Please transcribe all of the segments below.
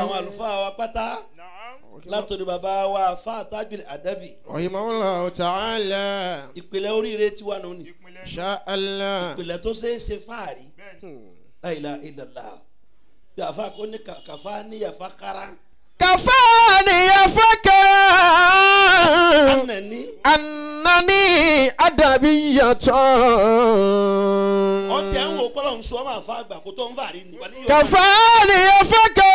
Àwọn àlùfáà wa pátá látòrí bàbá wa àfáà Tajul Adabi. Rahimahullahu ta'ala. Ìpìlẹ̀ oríire tiwa nù ni. Insha Allah. Ìpìlẹ̀ tó ṣeé ṣe fáàrí. La ilaha illallah. Bí àfáà kò ní kàfá níyàfá kára. Kàfáàní afẹ́kẹ́. Anani. Anani adabiyatọ. Ọtí ẹ̀ ń wo kọ́lọ̀ ń sọ ọmọ àfa àgbà kó tó ń fàárí ni. Kàfáàní afẹ́kẹ́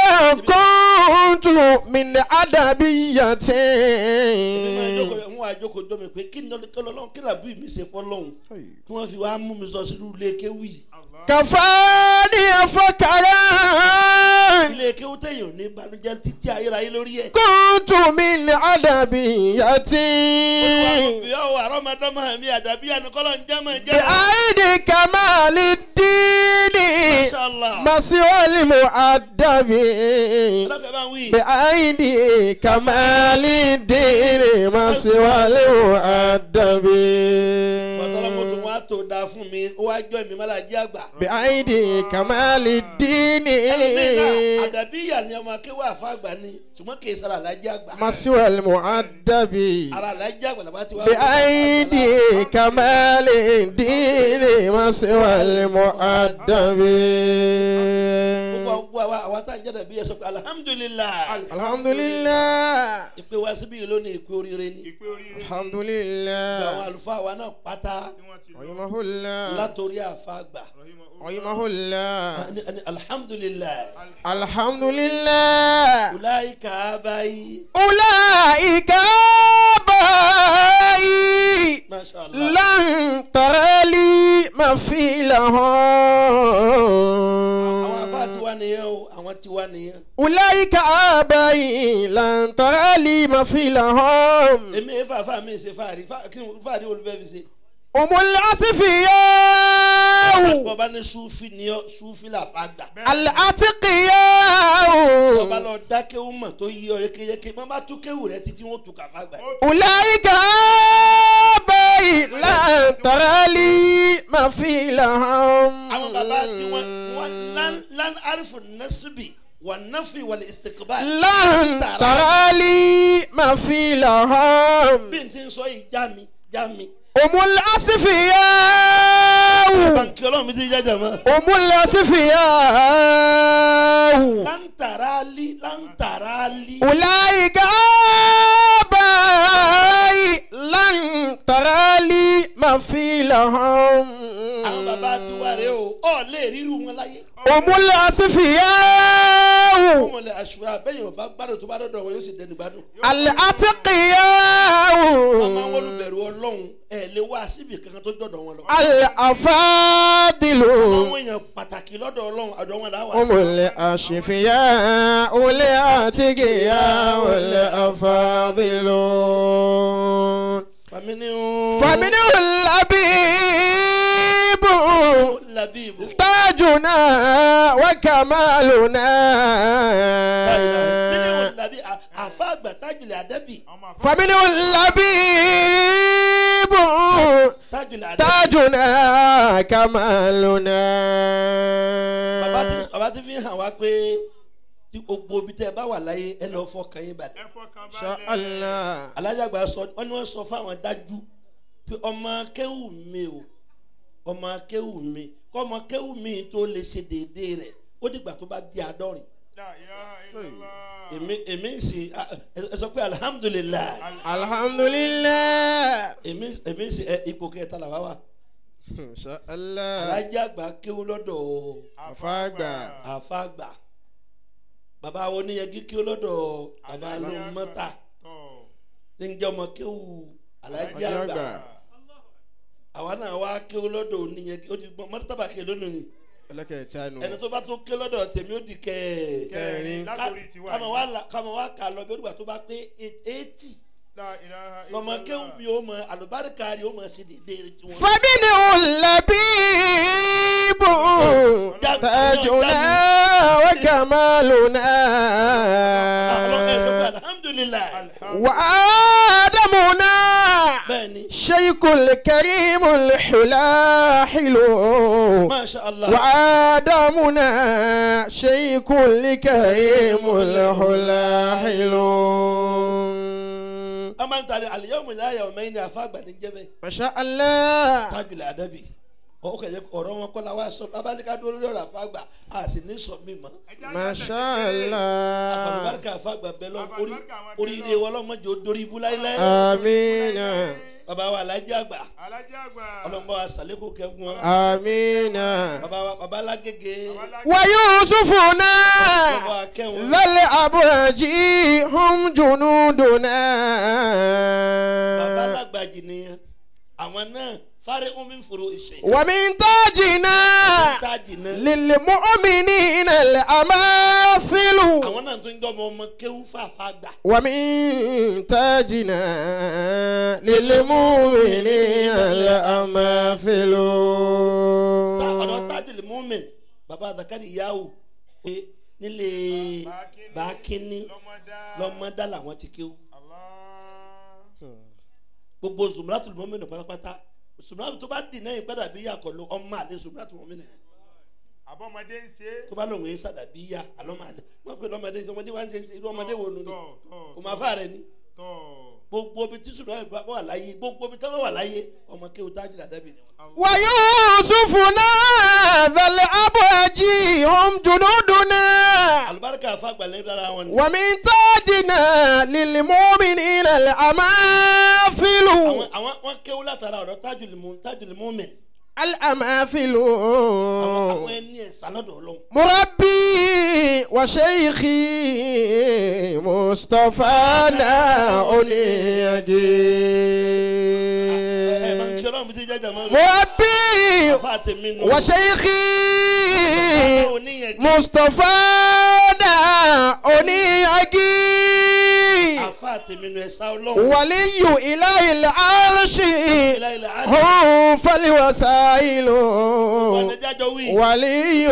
kóńtù min adabiyatẹ. Èmi máa jókòó ń wá jókòó dọ́ mi pé kí ni ọlọ́run kí làbí mi ṣe fọ́lọ́hún tí wọ́n fi wá mú mi sọ sínú ilé kéwì yìí. Kàfáàní afẹ́kẹ́. Ilé kéwú tẹ̀yìn ò ní banújẹ́ títí ayérayé lórí ẹ̀. Kóńtù min adabiyatẹ. Olùwà àrọ́mọdọ́mọ mi àdàbí ànukọ́lọ́ ń jẹ́ mọ̀ jẹ́. Bí kamali dini. Mashallah. Masiwali muadabi. Ọlọ́kẹ́ bá ń wí. Bí àìdí kamali dini. Masiwali muadabi. Bọ̀tọ́lá mo tún wá tó dáa fún mi, ó wá jọ èmi mọ́lájí àgbà. Bí àìdí kamali dini. Ẹlòmíì náà àdàbí ìyá ni ọmọ akéwà àfa àgbà ni, ṣùgbọ́n kì í sara àlájí àgbà. Masiwali muadabi. Ara àlájí àgbà làbá ti wá. Bí àìdí kamali dini. Masiwali muadabi. Gbogbo àwa tá à ń jẹ́ dàbí ẹ sọ pé alhamdulilayi. Alhamdulilayi. Ìpè wá síbí yìí lónìí ìpè oríire ni. Alhamdulilayi. Àwọn àlùfáà wa náà pátá. Rahimahullah. Látòrí àfa àgbà. Rahimahullah. Alhamdulilayi. Alhamdulilayi. Ulaika abayi. Ulaika abayi. Mashallah. Lan tarali mafilahum. Àwọn afa tiwa nìyẹn o, àwọn tiwa nìyẹn. Ulaika abayi lan tarali mafilahum. Èmi ẹ fàáfàá mi ṣe fàárí, fàárí olùfẹ́ fi ṣe. Umul asfiyau. Bọ́ba ní Sufi ni ọ́, Sufi là fa gbà. Al-atqiyau. Bọ́ba lọ dá kéwú mọ̀ tó yí ọ yékéyéké, bọ́ba tú kéwú rẹ títí wọ́n tú kàfa gbà. Ulaika abayi lan tarali mafilahum. Àwọn bàbá tí wọ́n lan arifu nasubi wà nafi wal istiqbal. Lan tarali mafilahum. Bí n ti sọ yìí já mi, já mi. Umul asfiyau. Bàǹkì ọlọ́run mi ti jájà mọ́. Umul asfiyau. Lantarali lantarali. Ulaika abayi lan tarali mafilahum. Àwọn bàbá ti wá rèé o, ọ̀ lè ríru wọn láyé. Umul asfiyau. Umul asfiyau bẹ́ẹ̀ yóò bá gbádùn tó bá dọ̀dọ̀ wọn yóò sì dẹnu gbádùn. Al-atqiyau. Wọ́n máa ń wọlé bẹ̀rù ọlọ́run ẹ̀ lè wá síbi kankan tó dọ̀dọ̀ wọn lọ. Al-afadilu. Àwọn èèyàn pàtàkì lọ́dọ̀ ọlọ́run àdó wọn là wá sí. Umul asfiyau al-atqiyau al-afadilu. Faminu al-labibu. Tajuna wa kamaluna. Àfa àgbà Tajul Adabi. Faminu al-labibu. Tajuna kamaluna. Bàbá ti fi hàn wá pé tí gbogbo ibi tẹ́ ẹ bá wà láyé ẹ lọ fọkàn yín balẹ̀. Insha Allah. Alájàgbà sọ wọ́n ní wọ́n sọ fáwọn dájú pé ọmọ kéwù mi o, ọmọ kéwù mi kọ́ ọmọ kéwù mi tó lè ṣe déédéé rẹ̀ ó dìgbà tó bá di àádọ́rin. Èmi sì ẹ sọ pé alhamdulilayi. Alhamdulilayi. Èmi sì ẹ ipò kẹta làwa wà. Insha Allah. Alájàgbà kéwù lọ́dọ̀ àfàgbà. Àfàgbà. Bàbá wo ní yẹgi kéwù lọ́dọ̀ bàbá ló mọ́ta tí ń jẹ́ ọmọ kéwù alájàgbà. Àwa náà wá kéwù lọ́dọ̀ oníyẹgi ó di mọ́tàbà kéwù lónìí ni. Ẹni tó bá tó ké lọ́dọ̀ tèmi ó di kẹrin. Kàmá wá kà lọ bí ó dìgbà tó bá pé 80. Lọ́mọ kéwù mi ó mọ àlùbáríkà rẹ̀ ó mọ sí dédé rẹ̀ tiwọn. Faminu labibu tajuna wa kamaluna. Alhamdulilayi. Wa adamuna. Bẹ́ẹ̀ni. شيخ الكريم الحلاحل ما شاء الله. وآدمنا شيخ الكريم الحلاحل. A máa ń tari al-yawmu la yawmayni àfa àgbà ní jẹ́bẹ̀. ما شاء الله. Tajul Adabi. Ọkọ̀ ọ̀rọ̀ wọn kọ́ la wá sọ babalika dúró lórí ọ̀rọ̀ àfa àgbà a sì ní sọ mí mọ́. ما شاء الله. Àfàlùbáríkà àfa àgbà bẹ́ẹ̀ lọ oríire wọn lọ́mọdé ó dorí ibú láíláí. آمين. Bàbá wa Alhaji àgbà. Ọlọ́mọ wa sàlékò kẹ́kun wọn. آمين. Bàbá wa bàbá alágége. ويوسفنا Bàbá wa kẹ́wọn. ذا الأبرج هم جنودنا. Bàbá alágbàjì nìyẹn. Àwọn náà fárí omi ń fòrò ìṣe. ومن تاجنا Tájì náà. للمؤمنين الأماثل. Àwọn náà tún jọ́ ọmọ ọmọ kéwú fàáfàá gbà. ومن تاجنا للمؤمنين الأماثل. Ọ̀dọ̀ Tajul Mumin bàbá Zakari Yahu pé nílé Bákínní lọ́mọdá làwọn ti kéwú. Gbogbo Zumratul Mumin pátápátá Zumratul tó bá dì náà ìpadà bí yà kọ́ ló ọmọ àlè Zumratul Mumin. Àbọ̀mọdé ń ṣe. Tó bá lòun yẹn sàdàbí yá àlọ́mọ àlè wọ́n pè lọ́mọdé ọmọdé wá ń ṣe irú ọmọdé wo nu ni kò máa fà rẹ ni. Gbogbo ibi tí Zumratul bá wà láyé gbogbo ibi tí wọ́n wà láyé ọmọ kéwú Tajul Adabi ni wọn. ويوسفنا ذا الأبرج هم جنودنا. Àlùbáríkà àfa àgbàlẹ̀ dára wọn ni. ومن تاجنا للمؤمنين الأماثل. Àwọn wọn kéwú látara ọ̀dọ̀ Tajul Mumin. الأماثل. Àwọn ẹni ẹ̀ sálọ́dọ̀ Ọlọ́run. مربي وشيخي مصطفانا أنيجي. Ẹ máa ń kí Ọlọ́run bí ti jẹ́jà máa ń. مربي Àfa tèmi nù. وشيخي Bàbá oníyẹn kí. مصطفانا أنيجي. Àfa tèmi nù ẹ̀sà Ọlọ́run. ولي إله العرش Ilá ilẹ̀ àdì. هم فالوسائل. Wọ́n jájọ wí. ولي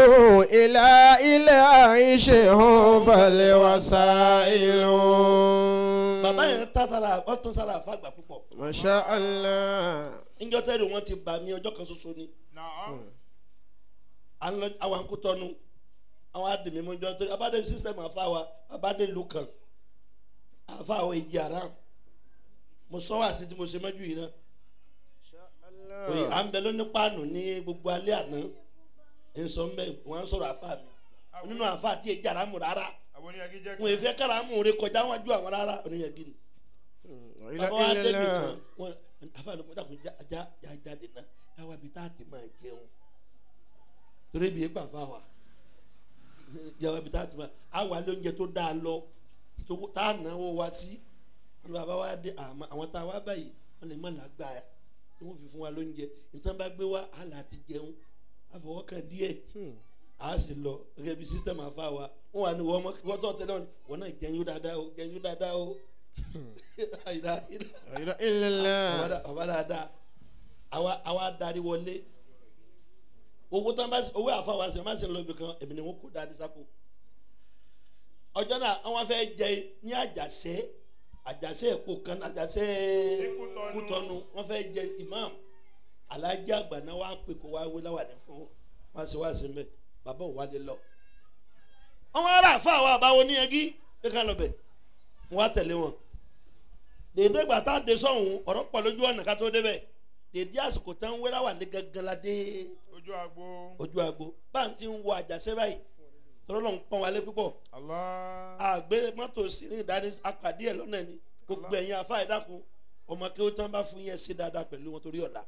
إله العرش هم فالوسائل. Bàbá yẹn tán sára àfa àgbà púpọ̀. ما شاء الله. Níjọ́ tẹ́lẹ̀ wọ́n ti bà mí ọjọ́ kan ṣoṣo ni. Àwọn akótọ́nu àwọn àdìmí mú jọ torí abádé sísítẹ́mù àfa wa abádé ìlú kan àfa àwọn èjì àrà mo sọ wá sí tí mo ṣe mọ́jú yìí náà. Oye à ń bẹ lóní páànù ní gbogbo alẹ́ àná ń sọ ń bẹ wọ́n ń sọ̀rọ̀ àfa mi nínú àfa àti èjì àrà mú rárá wọn èfẹ́ kára mú rẹ kọjá wọn ju àwọn rárá oníyẹ̀gì ni. Bàbá wa débi kan wọn àfa mi dàkún já jáde náà káwa bi tá a ti máa jẹun torí bí epa fa wa jẹun bi tá a ti máa àwa lóúnjẹ tó dáa lọ tá a náwó wa sí. Wọn bàbá wa dé àwọn tá a wá báyìí wọn lè má lágbára tí wọn fi fún wa lóúnjẹ nítorí bá gbé wa á là ti jẹun àfọwọ́kàn díẹ̀ a sì lọ gẹ́gẹ́ bí sísítẹ́mù àfa wa wọn wà ní wọ́n mọ́ wọ́n tọ́ tẹ́lẹ̀ wọn náà jẹun dáadáa o jẹun dáadáa o. Bàbá dáadáa àwa darí wọlé owó tán bá owó àfa wa sẹ má ṣe lọ ibì kan èmi ni wọn kó dáadé sápò. Ọjọ́ náà àwọn fẹ́ jẹ ní àjàṣẹ́ àjàṣẹ́ èkó kan àjàṣẹ́ Kútọ́nù wọ́n fẹ́ jẹ imam Alhaji àgbà náà wàá pè kó wá wé láwàní fún wọn ṣe wá sí mbẹ bàbá òun wá lé lọ. Àwọn ará àfa àwọn àbáwo ní ẹgí pé ká lọ bẹ̀ wọ́n á tẹ̀lé wọn. Dèdè ìgbà tá a dé sọ̀hún ọ̀rọ̀ pọ̀ lójú ọ̀nà ká tó débẹ̀ dèdè àsìkò tán wé láwàní gangan la dé ojú agbo bá ń ti ń wo àjàṣẹ́ báyìí tọ́lọ́ lọ́n pọ́n wálé púpọ̀. Àgbẹ̀ mọ́tò sí ní ìdání apàdé ẹ̀ lọ́nà ni gbogbo ẹ̀yin afá ẹ̀dákun ọmọ kí ó tán bá fún yẹn ṣe dáadáa pẹ̀lú wọn torí ọ̀la.